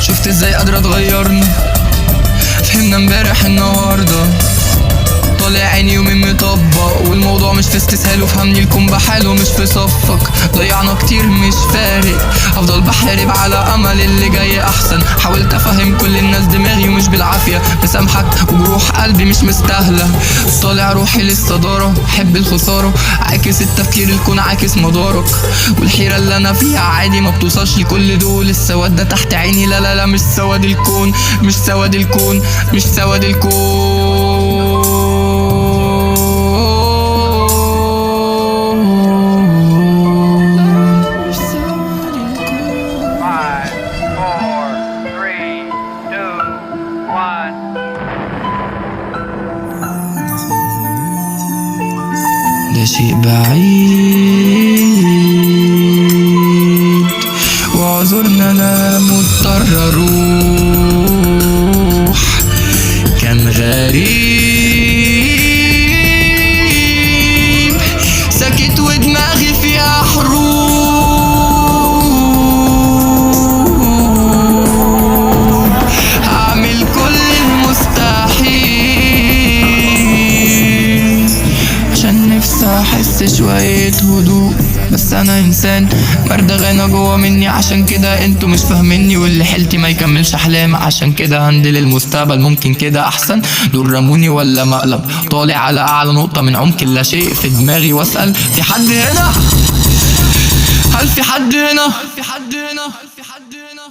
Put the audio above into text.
شفت ازاي قادرة تغيرنا، فهمنا امبارح النهاردة طالع عيني يومين مطبق، والموضوع مش في استسهال وفهمني الكون بحاله مش في صفك. ضيعنا كتير مش فارق، هفضل بحارب على امل اللي جاي احسن. حاولت افهم كل الناس دماغي ومش بالعافية، بسامحك وجروح قلبي مش مستاهلة. طالع روحي للصدارة، حب الخسارة، عاكس التفكير الكون عاكس مدارك، والحيرة اللي انا فيها عادي ما بتوصلش لكل دول. السواد ده تحت عيني، لا لا لا مش سواد الكون، مش سواد الكون، مش سواد الكون. 5, 4, 3, 2, 1. ده شيء بعيد وعذرنا انا مضطر اروح، كان غريب ساكت ودماغي فيها حروب. هعمل كل المستحيل عشان نفسي احس شوية هدوء، بس انا انسان مردغانة جوا مني، عشان كده انتوا مش فاهميني، واللي حيلتي ما يكملش احلام، عشان كده هندل المستقبل ممكن كده احسن. دول رموني ولا مقلب، طالع على اعلى نقطة من عمق اللا شيء في دماغي، واسأل في حد هنا؟ هل في حد هنا؟ هل في حد هنا؟ هل في حد هنا؟